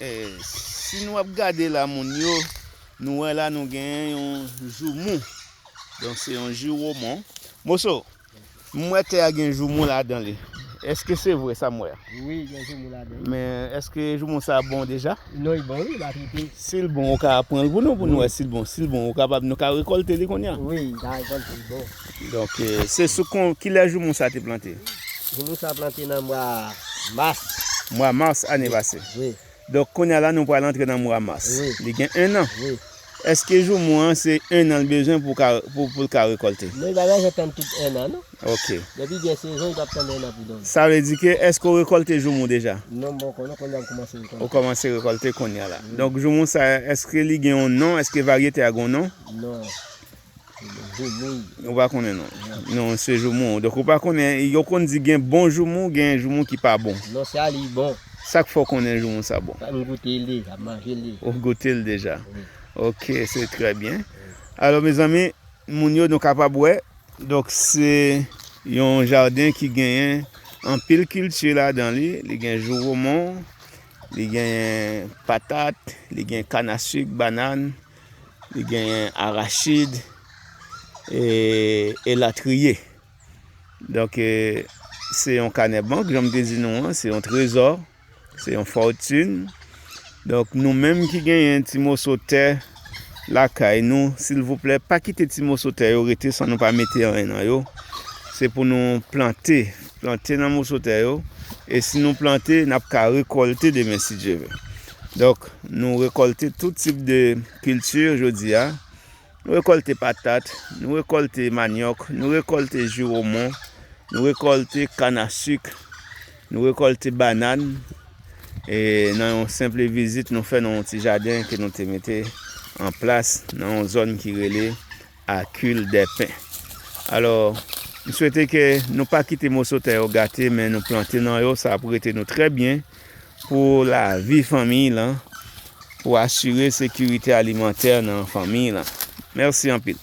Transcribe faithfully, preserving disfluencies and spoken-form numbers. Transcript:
Eh, si nou ap gade la, moun yo, nou wè la, nou gen yon joumou. Donk, se yon jiwomon. Moso, m wè tè a gen joumou ladan li. Èske se vre sa m wè a? Wi, gen joumou ladan. Men, èske joumou sa bon deja? Non, li bon, wi, l pa trete. Si l bon, ou ka pran l pou nou, pou nou wè si l bon. Si l bon, ou kapab, nou ka rekòlte li kounye a. Wi, nou ka rekòlte li, bon. Donk, eh, se sou kon, kilè joumou sa te plante? Joumou sa plante nan mwa mas. Mwa mas ane pase. Wi. Donk, kounye a la, nou pral antre nan mwa mas. Wi. Li gen en an. Wi. Èske joumou an, se en an l bezwen pou ka, pou, pou l ka rekòlte? Non, li pa bezwen tann tout en an, non. Ok. Depi gen sezon, li p ap tann en an pou donn. Sa vle di ke, èske w rekòlte joumou deja? Non, m poko, non, kounye a m kòmanse rekòlte. Ou kòmanse rekòlte kounye a la. Wi. Donk, joumou sa, èske li gen yon non? Èske varyete a gen yon non? Non. Joumou. Ou pa konnen non. Non. Non, se joumou. Donk, ou pa konnen, yo konn di gen bon joumou, gen joumou ki pa bon. Non, sa li bon. Sa k fè w konnen joumou sa bon? M goute l deja, m manje l deja. Ou goute l deja? Wi. Ok, se trè byen. Alò, mezanmi, moun yo, nou kapab wè. Donk, se yon jaden ki genyen anpil kilti ladan li. Li gen jiwomon, li gen patat, li gen kanasik, banann, li gen arachid, e, elatriye. Donk, e, se yon kanè bank, jan m te di nou an, se yon trezò. Se yon fòtin. Donk, nou menm ki genyen ti moso tè lakay nou, silvouplè, pa kite ti moso tè yo rete san nou pa mete anyen nan yo. Se pou nou plante, plante nan moso tè yo. E si nou plante, n ap ka rekòlte demen, si Dye vle. Donk, nou rekòlte tout tip de kilti jodi a. Nou rekòlte patat, nou rekòlte manyòk, nou rekòlte jiwomon, nou rekòlte kanasik, nou rekòlte banann. E nan yon senp vizit nou fè nan yon ti jaden ke nou te mete an plas nan yon zòn ki rele Akil Dèpen. Alò, m swete ke nou pa kite moso tè yo gate, men nou plante nan yo, sa ap rete nou trè byen pou lavi fanmiy lan, pou asire sekirite alimantè nan fanmiy lan. Mèsi anpil.